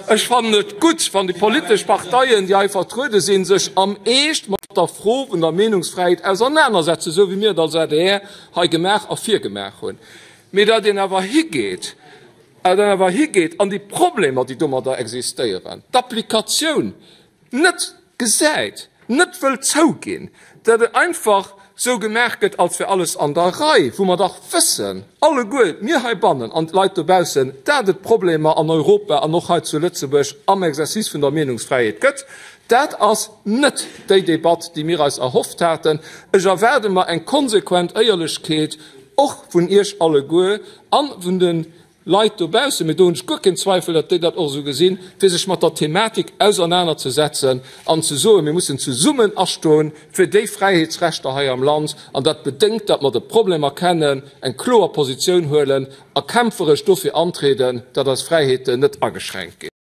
Ech fannen et gutt, wann déi politesch Parteien, déi hei vertruede sinn, sech am Eescht mat der Fro vun der Meenungsfräiheet ausernanersetzen, esou wéi mir et als adr hei gemaach a virgemaach hunn. Mee datt een awer higeet, datt een awer higeet an déi Problemer, déi domadder existéieren, d'Applikatioun net gesäit, net wëllt zouginn, datt et einfach sou gemaach gëtt, als wär alles an der Rei, wou mer dach wëssen, alleguer, mir heibannen an d'Leit dobaussen, dat et Problemer an Europa an och hei zu Lëtzebuerg am Exercice vun der Meenungsfräiheet gëtt. Dat ass net déi Debatt, déi mir eis erhofft haten. Ech erwaarde mer eng konsequent Éierlechkeet och vun Iech alleguer a vun de Leit dobaussen, mee do hunn ech guer keen Zweifel, datt déi dat och esou gesinn, fir sech mat der Thematik ausernanerzesetzen an ze soen, mir mussen zesummen astoen fir déi Fräiheetsrechter hei am Land. An dat bedéngt, datt mer de Problem erkennen, eng kloer Positioun huelen a kämpferesch dofir antrieden, datt eis Fräiheeten net ageschränkt ginn.